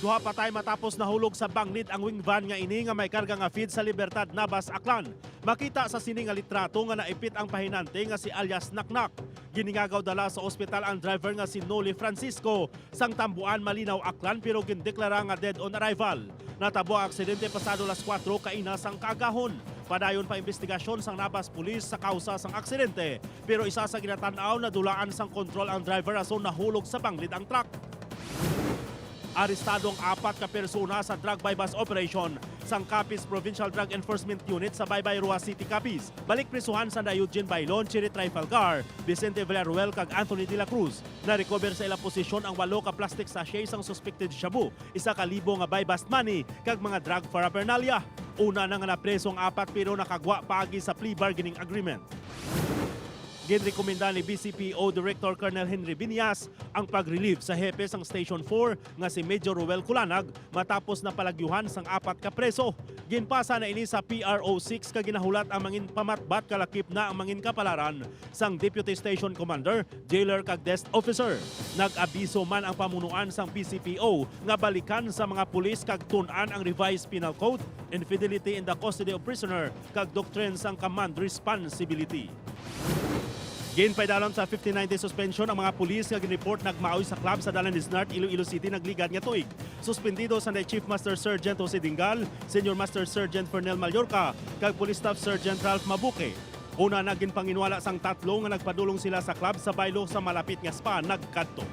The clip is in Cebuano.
Duha patay matapos nahulog sa banglid ang wing van nga ini nga may karga nga feed sa Libertad, Nabas, Aklan. Makita sa sini nga litrato nga naipit ang pahinante nga si alias Naknak. Giningagaw dala sa ospital ang driver nga si Noli Francisco sang Tambuan, Malinao, Aklan, pero gindeklara nga dead on arrival. Natabo ang aksidente pasado las 4 kaina sang kaagahon. Padayon pa investigasyon sang Nabas Police sa kausa sang aksidente, pero isa sa ginatan-aw na dulaan sang kontrol ang driver aso nahulog sa banglid ang truck. Arestado ang apat ka persona sa drug buy-bust operation sang Capiz Provincial Drug Enforcement Unit sa Baybay, Roxas City, Capiz. Balik prisuhan sa Eugene Bailon, Chiri Trifalgar, Vicente Villaruel kag Anthony de la Cruz. Na-recover sa ila posisyon ang 8 ka plastic sachet sang suspected shabu, 1,000 nga buy-bust money kag mga drug paraphernalia. Una na nga napreso ang apat pero nakagwa paagi sa plea bargaining agreement. Ginrekomenda ni BCPO Director Colonel Henry Binias ang pag-relieve sa hepe sang Station 4 nga si Major Ruel Culanag matapos na palagyuhan sang apat ka preso. Ginpasa na ini sa PRO 6 kag ginahulat ang mangin pamatbat kalakip na ang mangin kapalaran sang Deputy Station Commander, jailer kag desk officer. Nag-abiso man ang pamunuan sang BCPO nga balikan sa mga pulis kag tun-an ang revised penal code, infidelity in the custody of prisoner kag doctrine sang command responsibility. Ginpaidalom sa 59-day suspension ang mga pulis nga ginreport nagmaoy sa club sa Dalan North, Iloilo City nagligad nga tuig. Suspendido sa Chief Master Sergeant Jose Dingal, Senior Master Sergeant Fernel Mallorca, kag Police Staff Sergeant Ralph Mabuque. Una na ginpanginwala sang tatlo nga nagpadulong sila sa club sa baylo sa malapit nga spa nagkadto.